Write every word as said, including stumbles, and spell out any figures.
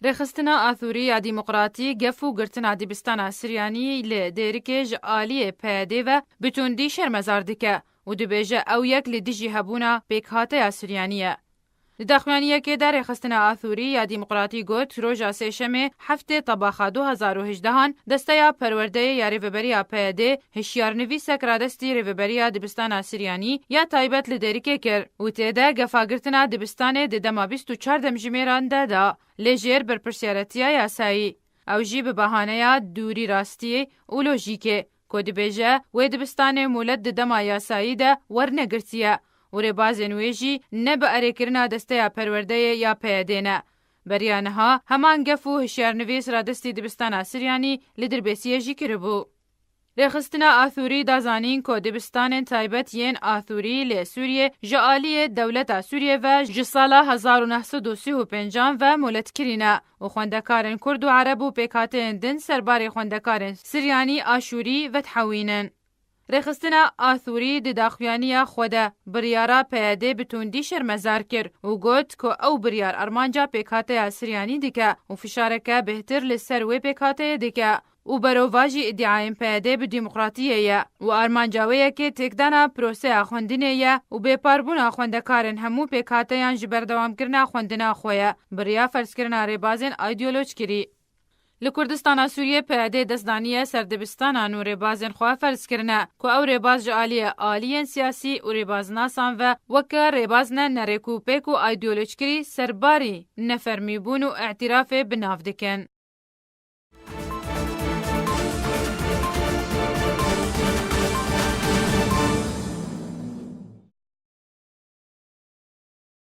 Rêxistina Athûrî ya Demokratî gef û girtina dibistana Siryanî li Dêrikê ji aliyê P Y D ve bi tundî şermezar dike û dibêje ew yek li dijî hebûna pêkhateya Siryanî ye. Di daxuyaniyekê de Rêxistina Athûrî ya Demokratî got, roja Sêşemê heftê Tebaxa du hezar û hejdehan desteya perwerdeyê ya Rêveberiya P Y D hişyarnivîsek radestî Rêveberiya Dibistana Siryanî ya taybet li Dêrikê kir û tê de gefagirtina dibistanê di dema bîst û çar demjimêran de da. Lê jêr berpirsiyaretiya yasayî. Ew jî bi bahaneya dûrî rastiyê û lojîkê, ku dibêje wê dibistanê molet di dema yasayî de wernegirtiye û rêbazên wê jî ne bi erêkirina desteya perwerdeyê ya P Y D ne. Beriya niha heman gef û hişyarnivîs radestî dibistana Siryanî li Dirbêsiyê jî kiribû. Rêxistina Athûrî da zanîn ku dibistanên taybet yên Athûrî li Sûriyê ji aliyê dewleta Sûriyê ve ji sala hezar û neh sed û sî û pêncan ve moletkirî ne û xwendekarên Kurd û Ereb û pêkhateyên din serbarê xwendekarên Siryanî Aşûrî vedihewînin. Rêxistina Athûrî di daxuyaniya xwe de biryara P Y D bi tundî şermezar kir û got ku ew biryar armanca pêkhateya Siryanî dike û fişareke bêhtir li ser wê pêkhateyê dike û berovajî îdiayên P Y D bi demokratiyê ye û armanca wê yekê têkdana proseya xwendinê ye û bêparbûna xwendekarên hemû pêkhateyan ji berdewamkirina xwendina xwe ye, bi riya ferzkirina rêbazên îdeolojkirî. Li Kurdistana Sûriyê P Y D dest daniye ser dibistanan û rêbazên xwe ferz kirine ku ew rêbaz ji aliyê aliyên siyasî û rêbaznasan ve weke rêbazne nerêk û pêk û îdeolojkirî serbarî nefermîbûn û îtirafê bi nav dikin.